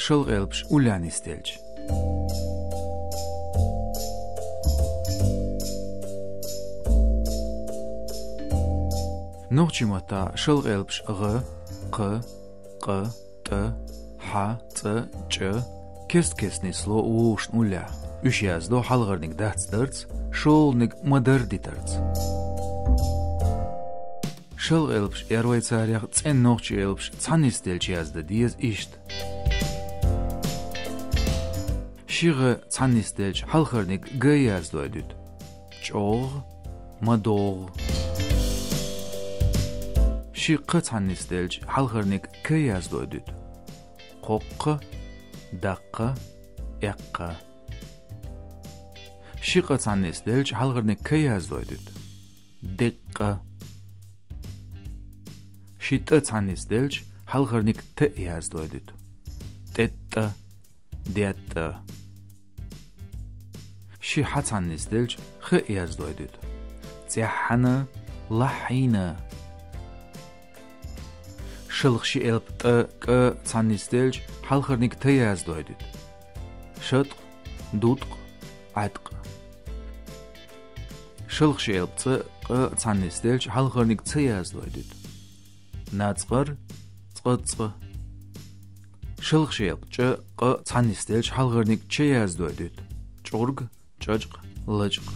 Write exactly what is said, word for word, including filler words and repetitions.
Шалха элпаш уллехь нисделча. Нохчийн маттахь шалха элпаш гӀа, кха, къа, тӀа, хьа, цӀа, чӀа, кест-кеста нисло вовшашна уллехь. Уьш яздо хьалхарниг дац дарца, шолгӀаниг ма-дарра дитарца. Шалха элпаш, ярой царех, цӀена нохчийн элпаш цхьаьна нисделча яздан деза иштта. Ши гӀа цхьаьна нисделча хьалхарниг га яздой дуьту. ЧӀогӀа, ма догӀа. Ши кха цхьаьна нисделча хьалхарниг ка яздой дуьту. Кхоккха, даккха, эккха. Ши къа цхьаьна нисделча хьалхарниг ка яздой дуьту. Деккъа. Ши тӀа цхьаьна нисделча хьалхарниг та яздой дуьту. ТӀеттӀа, деттӀа. Ши хьа цхьаьна нисделча ха яздой дуьту. ЦӀеххьана, лаххьийна. Шалха ши элп тӀа, кӀа цхьаьна нисделча хьалхарниг та яздой дуьту. ШатӀкъа, дутӀкъа, Ӏаьткъа. Шалха ши элп цӀа, къа цхьаьна нисделча хьалхарниг ца яздой дуьту. Нацкъар, цкъацкъа. Шалха ши элп чӀа, къа цхьаьна нисделча хьалхарниг ча яздой дуьту. ЧӀург, чӀачкъ, лачкъ.